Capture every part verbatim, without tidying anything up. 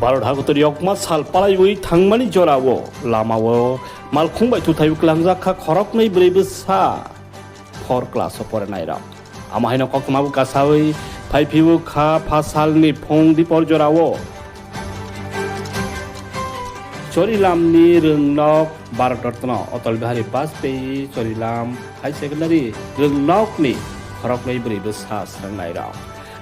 Bharat hakotor yokma sal palaiwi thangmani jorao lamao malkhung bai thuthaiwi klangjak kha khoroknwi bwrwi bwsa four class o porenairok. Amo haino koktwmabo kasawi phaiphio kha pha salni phung dipor jorao. Chorilamni rwngnok Bharat Ratna Atal Bihari Vajpayee Chorilam High Secondary rwngnokni khoroknwi bwrwi bwsa swrwngnairok.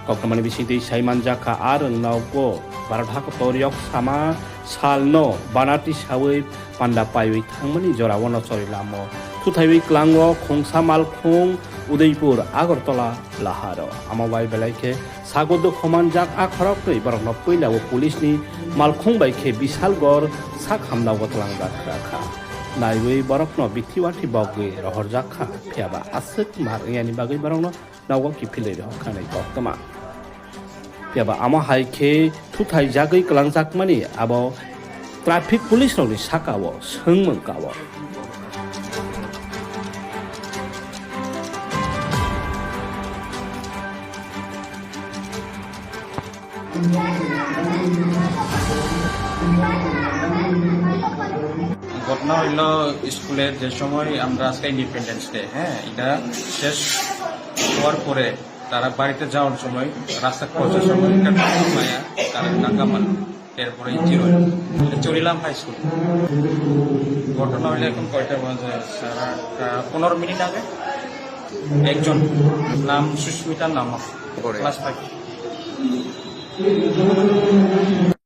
Koktwmani bisingtwi saimanjak kha a rwngnogo Bharat hakotor yoksama salno banati sawi panda paiwi thangmani jorao no Chorilamo thuthaiwi klango khungsa malkhung Udaipur Agartala laharo. Amo bai belai khe sago dukhomanjak a khoroknwi borokno puilao police ni malkhung bai khe Bishalgarh sak hamnao tlangjak kha. Naiwi borokno bithi wathi bogwi rohorjak kha, phiyaba aswk mar wngyani bagwi borokno nogo kiphilwi rohor kha nai koktwma. Phiyaba amo hai khe thuthai jagwi kwlangjakmani abo traffic police rokni sakao swngmung kao. ঘটনা হইল স্কুলের যে সময় আমরা আজকে independence day, হ্যাঁ, এটা শেষ হওয়ার পরে তারা বাড়িতে যাওয়ার সময় রাস্তা ক্রসের সময় একটা ট্রাক পায়া তারা নাকা মারে, এরপরে ইঞ্জিন হয়। এটা চরিলাম হাই স্কুল। ঘটনা হইলে এখন কয়টা বাজে? সাড়ে আটটা, পনেরো মিনিট আগে। একজন নাম সুস্মিতা নামক, ক্লাস ফাইভ।